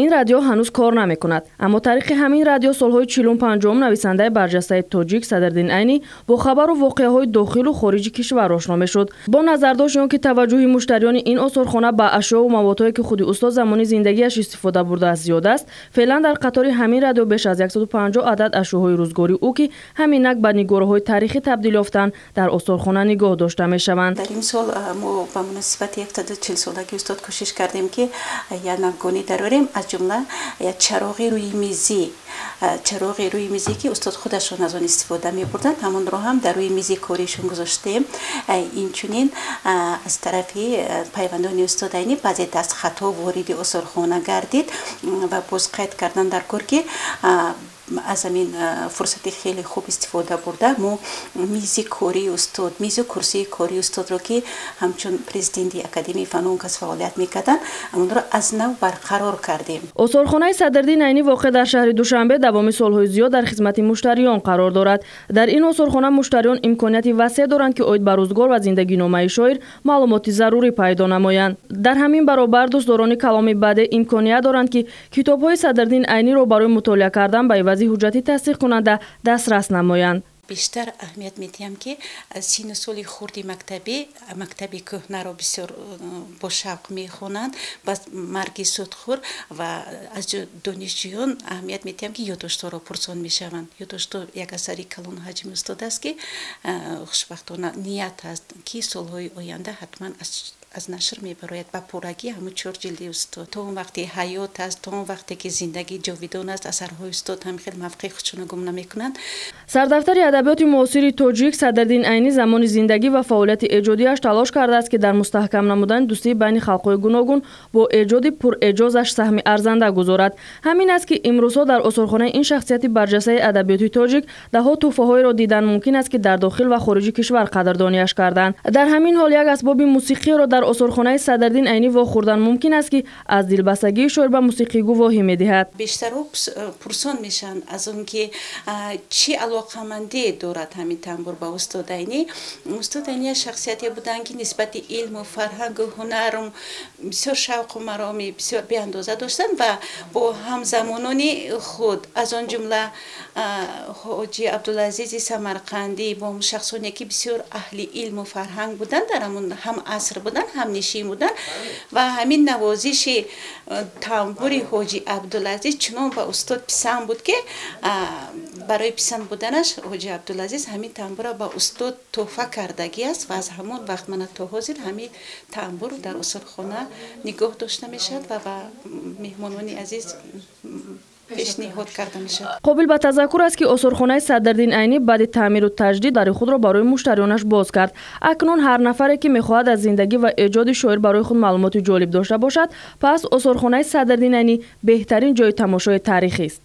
Ин радио ҳанӯз кор намекунад, аммо тариқи ҳамин радио солҳои 40-50 нависандаи барҷастаи тоҷик Садриддин Айнӣ бо хабару воқеаҳои дохилу хориҷи кишвар ошно мешуд. Бо назардошти он ки таваҷҷӯҳи муштариёни ин осорхона ба ашёву маводҳое, ки худи устод замони зиндагиаш истифода бурдааст, зиёд аст, феълан дар қатори ҳамин радио беш аз 150 адад ашёҳои рӯзгори ӯ, ки ҳаминак ба нигораҳои таърихӣ табдил ёфтанд, дар осорхона нигоҳ дошта мешаванд. Дар ин сол мо ба муносибати 140-солагии устод кӯшиш кардем, ки як навгонӣ дарорем, аз ҷумла як чароғи рӯи мизӣ, чароғи рӯи мизӣ, ки устод худашон аз он истифода мебурданд, ҳамонро ҳам дар рӯи мизи коришон гузоштем. Инчунин аз тарафи пайвандони устод Айнӣ баъзе дастхатҳо вориди осорхона гардид ва боз қайд кардан дар кор, ки аз ҳамин фурсати хеле хуб истифода бурда, мо мизи кории устод, мизу курсии кории устодро, ки ҳамчун президенти Академияи фанҳо он кас фаъолият мекарданд, онро аз нав барқарор кардем. Осорхонаи Садриддин Айнӣ, воқеъ дар шаҳри Душанбе, давоми солҳои зиёд дар хизмати муштариён қарор дорад. Дар ин осорхона муштариён имконияти васеъ доранд, ки оид ба рӯзгор ва зиндагиномаи шоир маълумоти зарурӣ пайдо намоянд. Дар ҳамин баробар дӯстдорони каломи бадеъ имконият доранд, ки китобҳои Садриддин Айниро барои мутолиа кардан ба ивази ҳуҷҷати тасдиқкунанда дастрас намоянд. Бештар аҳамият медиҳам, ки синну соли хурди мактабӣ мактаби кӯҳнаро бисёр бо шавқ мехонанд. Ба марги судхӯр ва аз донишҷӯён аҳамият медиҳам, ки ёддоштҳоро пурсон мешаванд. Ёддоштҳо як асари калонҳаҷми устод аст, ки хушбахтона ният аст, ки солҳои оянда ҳатман аз нашр мебарояд ба пуррагӣ ҳамун чор ҷилди устод. То он вақте ҳаёт аст, то он вақте ки зиндагӣ ҷовидон аст, асарҳои устод ҳам хеле мавқеи худшонро гум намекунанд. Сардафтари адабиёти муосири тоҷик Садриддин Айнӣ замони зиндагӣ ва фаъолияти эҷодиаш талош кардааст, ки дар мустаҳкам намудани дӯстии байни халқҳои гуногун бо эҷоди пурэъҷозаш саҳми арзанда гузорад. Ҳамин аст, ки имрӯзҳо дар осорхонаи ин шахсияти барҷастаи адабиёти тоҷик даҳҳо тӯҳфаҳоеро дидан мумкин аст, ки дар дохил ва хориҷи кишвар қадрдониаш карданд. Дар ҳамин ҳол як асбоби мусиқиро дар осорхонаи Садриддин Айнӣ вохӯрдан мумкин аст, ки аз дилбастагии шоир ба мусиқӣ гувоҳӣ медиҳад. Бештарҳо пурсон мешаванд аз он ки чӣ алоқамандӣ дорад ҳамин тамбур ба устод Айнӣ. Устод Айнӣ як шахсияте буданд, ки нисбати илму фарҳангу ҳунару бисёр шавқу мароми бисёр беандоза доштанд ва бо ҳамзамонони худ, аз он ҷумла Ҳоҷи Абдулазизи Самарқандӣ, бо шахсоне ки бисёр аҳли илму фарҳанг буданд, дар ҳамон ҳам аср буданд, ҳамнишин буданд, ва ҳамин навозиши тамбури Ҳоҷи Абдулазиз чунон ба устод писанд буд, ки барои писанд буданаш Ҳоҷи Абдулазиз ҳамин тамбурро ба устод тӯҳфа кардагӣ аст ва аз ҳамон вақт мана то ҳозир ҳамин тамбур дар осорхона нигоҳ дошта мешавад ва ба меҳмонони азиз пешниҳод карда мешавад. Қобил ба тазаккур аст, ки осорхонаи Садриддин Айнӣ баъди таъмиру таҷдид дари худро барои муштариёнаш боз кард. Акнун ҳар нафаре, ки мехоҳад аз зиндагӣ ва эҷоди шоир барои худ маълумоти ҷолиб дошта бошад, пас осорхонаи Садриддин Айнӣ беҳтарин ҷои тамошои таърихист.